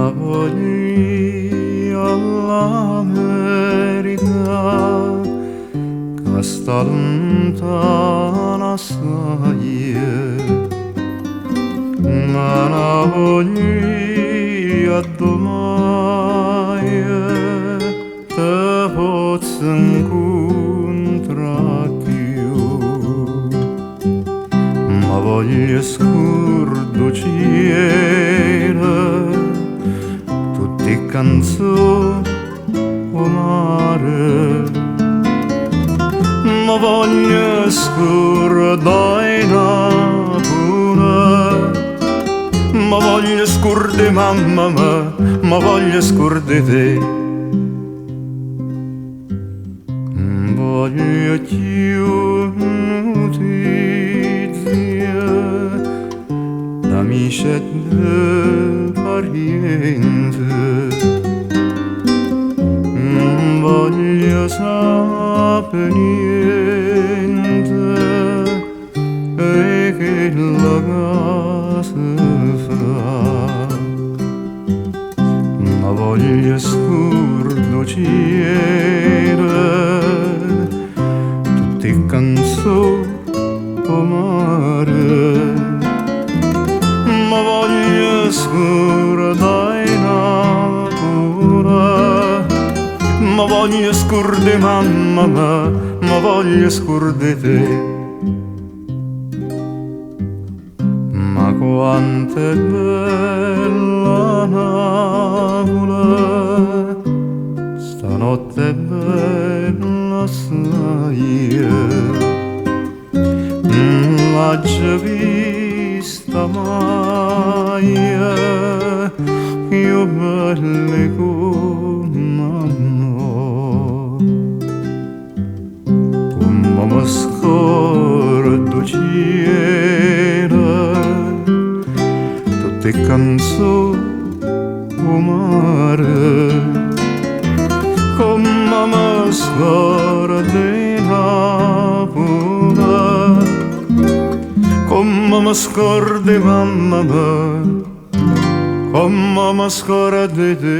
Ma voglio ij all'America, ca sta luntano assaje. Me ne voglio ij addò maje te pozz 'ncuntrà chiù. Me voglio scurda 'o cielo, tutt 'e canzon, 'o mare. Me voglio scurdà 'e Napule, me voglio scurda 'e mammema, me voglio scurda 'e te. Voglio chiù nutizie d'amice e d' pariente. Nun voglio sape niente 'e chello ca se fa. Me voglio scurda 'o cielo, tutt 'e canzon, 'o mare. Me voglio scurda 'e Napule, me voglio scurda 'e mammema, me voglio scurda 'e te. Ma quanto è bella Napule, stanotte è bella assaje. Nun l'aggio vista maje chiù bella 'e comm' a mo. Comme me scordo 'o cielo, tutt 'e canzon, 'o mare. Comme me scordo 'e Napule, comme me scordo 'e mammema, comme me scordo 'e te.